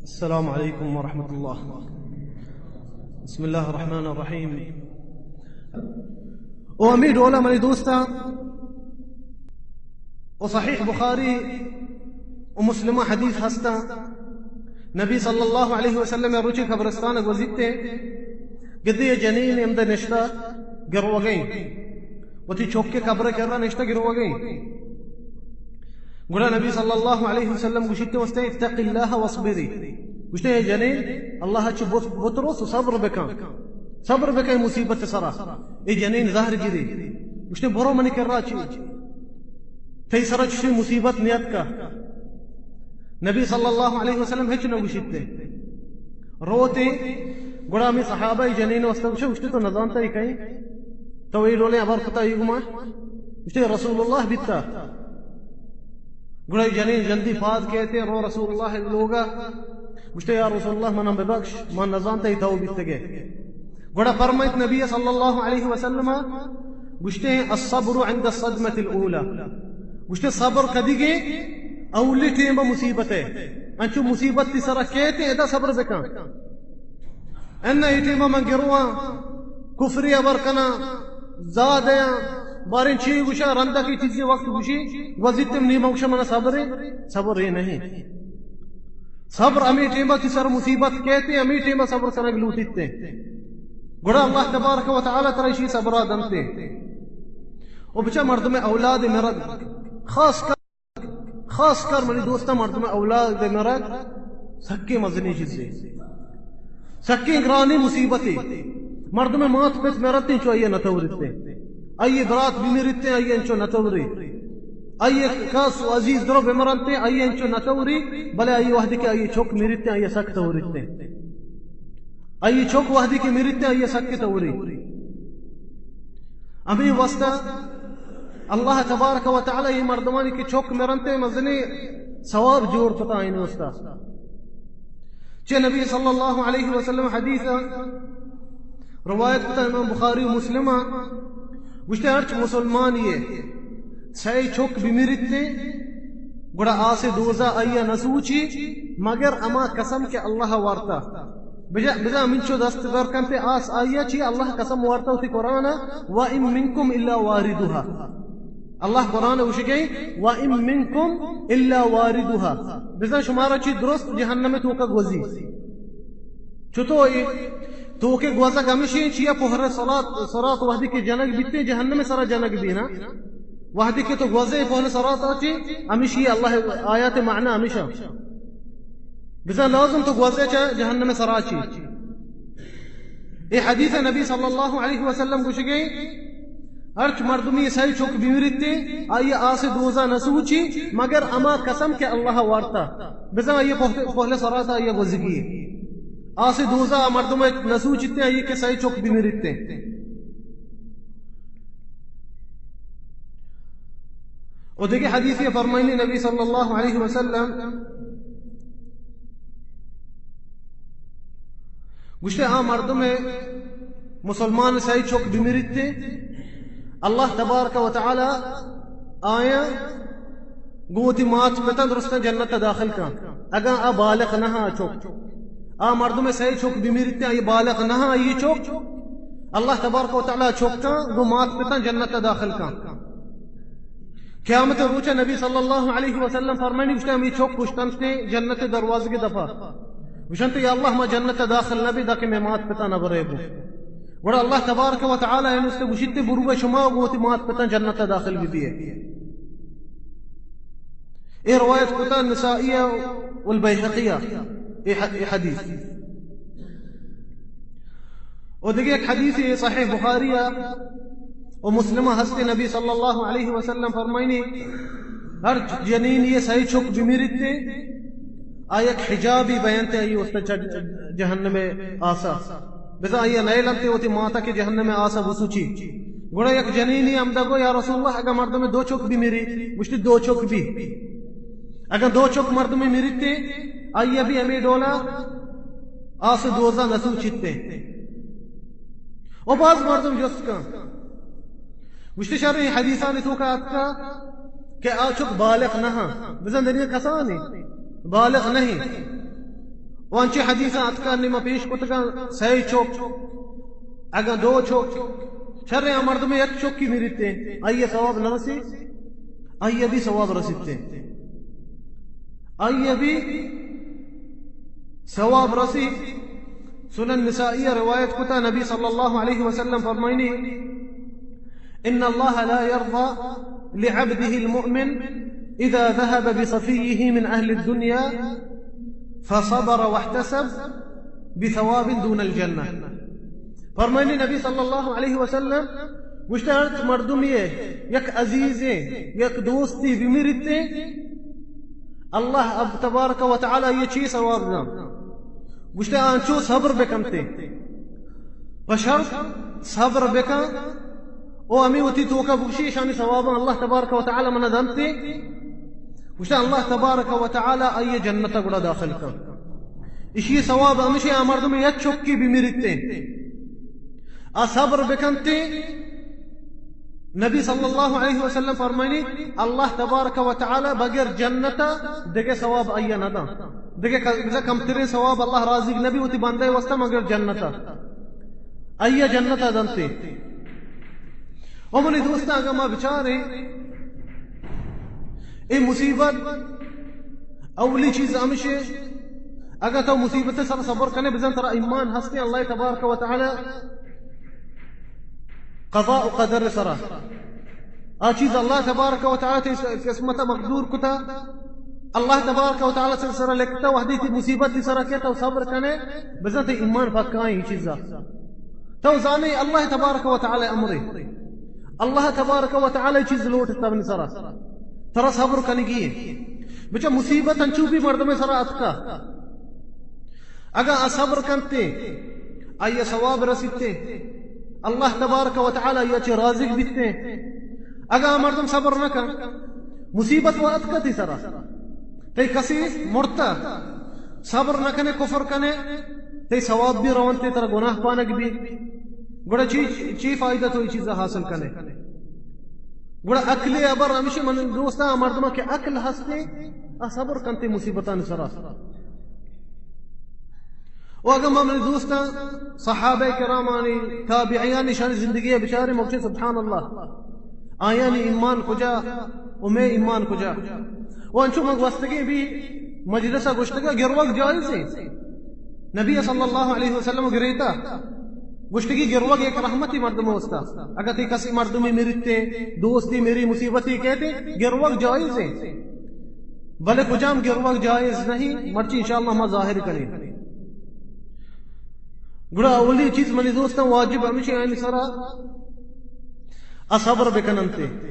السلام علیکم ورحمۃ اللہ۔ بسم اللہ الرحمن الرحیم۔ او ہمے ڈولا منی دوستاں، او صحیح بخاری او مسلم حدیث ہستا، نبی صلی اللہ علیہ وسلم روچے قبرستان گوزیتے، گدے جنین ہمدا نشتا گروگئیں، وتی چوکے قبر کرا نشتا گروگئیں۔ گڑا نبی صلی اللہ علیہ وسلم گوشیت واسطے، اتق اللہ واصبری۔ گوشتے، اے جنین، اللہ چہ بت-، بترس و صبر بکن۔ صبر بکن مصیبت سرا۔ اے جنین زہر گری۔ گوشتے، برو منی کرا چی؟ تئی سرا چشیں مصیبت نیتکا۔ نبی صلی اللہ علیہ وسلم ہچ نہ گوشیت۔ روتے، گڑا ہمے صحابہ جنین واسطے گوشے، گوشتے، تو نزانتا اے کئے؟ تو اے ڈولیں ہبر کتا اے گما؟ گوشتے، رسول اللہ بیتا۔ گڑا اے جنین جلدی پاد کیتے، رو رسول اللہ لوگا۔ گوشتے، یا رسول اللہ، منا ببخش، من نزانتا اے تو بیتگے۔ گڑا فرمائیت نبی صلی اللہ علیہ وسلم، گوشتے، الصبر عند الصدمة الاولی۔ گوشتے، صبر کدیگے؟ اولی ٹیم مصیبت ہے۔ انچو مصیبت تی سرا کیتے، ادا صبر بکن۔ انہ اے ٹیم من گرواں، کفری ہبر کناں، زادیاں، باریں چی گوشاں، رندا کی چیزی وقت گوشی، گوزیتم نی من گوشاں منا صبر ہے، صبر اے نہیں۔ صبر ہمے ٹیما تی سر مصیبت کیتے، ہمے ٹیما صبر کنگ لوٹیتے۔ گڑا اللہ تبارک و تعالی ترا اشی صبرا دنتے۔ او بچا مردم اولاد مرگ، خاص کر، خاص کر منی دوستاں، مردم اولاد مرگ سکیں مزنیں چیزے، سکیں گرانیں مصیبتے۔ مردم مات پت مرتے، چو آئی نتورتے۔ آئی برات بمرتے، آئی انچو نتوری۔ آئی کس و عزیز درو بمرنتے، آئی انچو نتوری، بلے آئی وحدی کہ آئی چک مرتے، آئی سک توریتے۔ آئی چک وحدی کہ مرتے، آئی سک توری۔ ہمے واسطہ اللہ تبارک و تعالی اے مردمانی کہ چک مرنتے، مزنیں ثواب جوڑ کتا آئین واسطہ۔ چہ نبی صلی اللہ علیہ وسلم حدیث روایت کتا امام بخاری و مسلم، گوشتے، ہرچ مسلمانی سئے چک بمرتے، گڑا آس دوزہ آئی نسوچی، مگر ہما قسم کہ اللہ وارتا۔ بجا، بزاں ہمینچو دست در کنتے، آس آئی چی اللہ قسم وارتا وتی قرآن، وَإِن مِّنكُمْ إِلَّا وَارِدُهَا۔ اللہ قرآن گوشگئے، وَإِن مِّنكُمْ إِلَّا وَارِدُهَا۔ بزاں شمارا چی درست جہنم توکا گوزی۔ چطو اے توکے گوزگ ہمشی، چیا پہر صراط، صراط وحدی کہ جنگ بیتے، جہنم سرا جنگ بینا۔ وحدی کہ تو گوزے پہل صراط آچی، ہمشی اللہ آیات معنی ہمشا۔ بزاں لازم تو گوزے چا جہنم سرا چی۔ اے حدیث نبی صلی اللہ علیہ وسلم گوشگئے، ہرچ مردمی سئے چک بمرتے، آئی آس دوزہ نسوچی، مگر ہما قسم کہ اللہ وارتا۔ بزاں آئی پہل، پہل صراط آئی گوزگی۔ آس دوزہ مردم نسوچتے، آئی کہ سئے چک بمرتے۔ و دگہ حدیثے فرمائنی نبی صلی اللہ علیہ وسلم، گوشتے، آ مردم مسلمان سئے چک بمرتے، اللہ تبارک و تعالی آیاں گوں وتی مات پتاں درستاں جنت ء داخل کن۔ اگاں آ بالغ نہ آ چک، آ مردم سئے چک بمرتے، آئی بالغ نہ آ، آئی چک، اللہ تبارک و تعالی چکاں گوں مات پتاں جنت ء داخل کن۔ قیامت روچ نبی صلی اللہ علیہ وسلم فرمانی، گوشتے، ہمیں چک کشتنتے جنت دروازگ دپا۔ گوشنتے، یا اللہ، ما جنت داخل نبی، داکہ میں مات پتا نہ برے گو۔ گڑا اللہ تبارک و تعالی انستے گوشیتے، برو شما گو وتی مات پتا جنت داخل بی بی۔ اے روایت کتا نسائی والبیہقی، اے ح-، اے حدیث۔ و دگہ یک حدیثے صحیح بخاری ء و مسلم ء ہستے، نبی صلی اللہ علیہ وسلم فرمائنی، ہر جنینی سئے چک بمرتے، آ یک حجابی بینتے آئی واسطہ چہ جہنم آسا۔ بزاں آئی نیلنتے وتی ماتا کہ جہنم آسا بسوچی۔ گڑا یک جنینی ہمدا گو، یا رسول اللہ، اگاں مردم دو چک بمری؟ گوشتی، دو چک بی۔ اگاں دو چک مردمے مرتے، آئی ء بھی ہمے ڈولا آس دوزہ نہ سوچیتے۔ و باز مردم جست کن، گوشتے، شر اے حدیثانی توکا اتکا کہ آ چک بالغ نہ ہاں، بزاں دنیا کسانی بالغ نہیں۔ و انچیں حدیثاں اتکا نی ما پیش کتگاں، سئے چک، اگاں دو چک، شریں آ مردمے یک چکی مریتے، آئی ءَ ثواب نہ رسی، آئی ءَ بھی ثواب رسیتے، آئی ءَ بھی ثواب رسی۔ سنن نسائی ءَ روایت کتا، نبی صلی اللہ علیہ وسلم فرمائنی، ان اللہ لا يرضى لعبده المؤمن اذا ذهب بصفيه من اهل الدنيا فصبر واحتسب بثواب دون الجنة۔ فرمائنی نبی صلی اللہ علیہ وسلم گوشتے، ہرچ مردمی یک عزیزیں، یک دوستی بمریتے، اللہ اب تبارک و تعالی یہ چی ثواب داں؟ گوشتے، آنچو صبر بکنتے، بشرط صبر بکن، او ہمیں وتی توکا بگشی، اشانی ثواباں اللہ تبارک و تعالی منا دنتے۔ گوشتے، اللہ تبارک و تعالی آئی جنت گڑا داخل کن۔ اشی ثواب ہمیشہ آ مردم یک چکی بمریتے، آ صبر بکنتے، نبی صلی اللہ علیہ وسلم فرمائنی، اللہ تبارک و تعالی بغیر جنتا دگہ ثواب آئی نہ داں۔ دگہ ک-، بزاں کمتریں ثواب اللہ راضی نبی وتی بندے واسطہ مگر جنتا۔ آئی جنتا دنتے۔ او منی دوستاں، اگاں ما بچاریں، اے مصیبت اولی چیز ہمشے، اگاں تو مصیبت سر صبر کنے، بزاں ترا ایمان ہستے اللہ تبارک و تعالی قضا و قدر سرا۔ آ چیز اللہ تبارک و تعالی تئی قسمت مقدور کتا، اللہ تبارک و تعالی سر سرا لکھتا، وحدی تئی مصیبت تئی سرا کہ تو صبر کنے، بزاں تئی ایمان پکا ایں چیزا۔ تو زانے اللہ تبارک و تعالی امرے، اللہ تبارک و تعالی چیز لوٹ تبن سرا، ترا صبر کنگی ہے۔ بچا مصیبت انچو بھی مردم سرا اتکا، اگاں آ صبر کنتے، آئی ءَ ثواب رسیتے، اللہ تبارک و تعالی آئی ءَ چہ راضی بیتے۔ اگاں آ مردم صبر نہ کن، مصیبت و اتکا تئی سرا، تئی کسی مرتا، صبر نہ کنے، کفر کنے، تئی ثواب بھی رونتے، ترا گناہ پانگ بھی، گڑا چی، چی فائدہ تو یہ چیز حاصل کنے؟ گڑا عقل ابر ہمیشہ من دوستاں، مردماں کہ عقل ہستے، آ صبر کنتے مصیبتان سرا۔ و اگاں ما منی دوستاں صحابہ کرامانی، تابعیانی شان زندگی بچارے، موقع سبحان اللہ، آیانی ایمان کجا و مئے ایمان کجا؟ و انچو من گوستگیں بھی مجلسا گوشتگا گروگ جائز ہے۔ نبی صلی اللہ علیہ وسلم گریتا، گوشتگی گروگ یک رحمتی مردم ہوستا۔ اگر تی کسی مردمی مریتے، دوستی میری مصیبتی کہتے، گروگ جائز ہے۔ بلے کجام گروگ جائز نہیں، مرچی انشاءاللہ ما ظاہر کنیں۔ گڑا اولی چیز منی دوستاں واجب ہمیشہ آنی سرا آ صبر بکننتے۔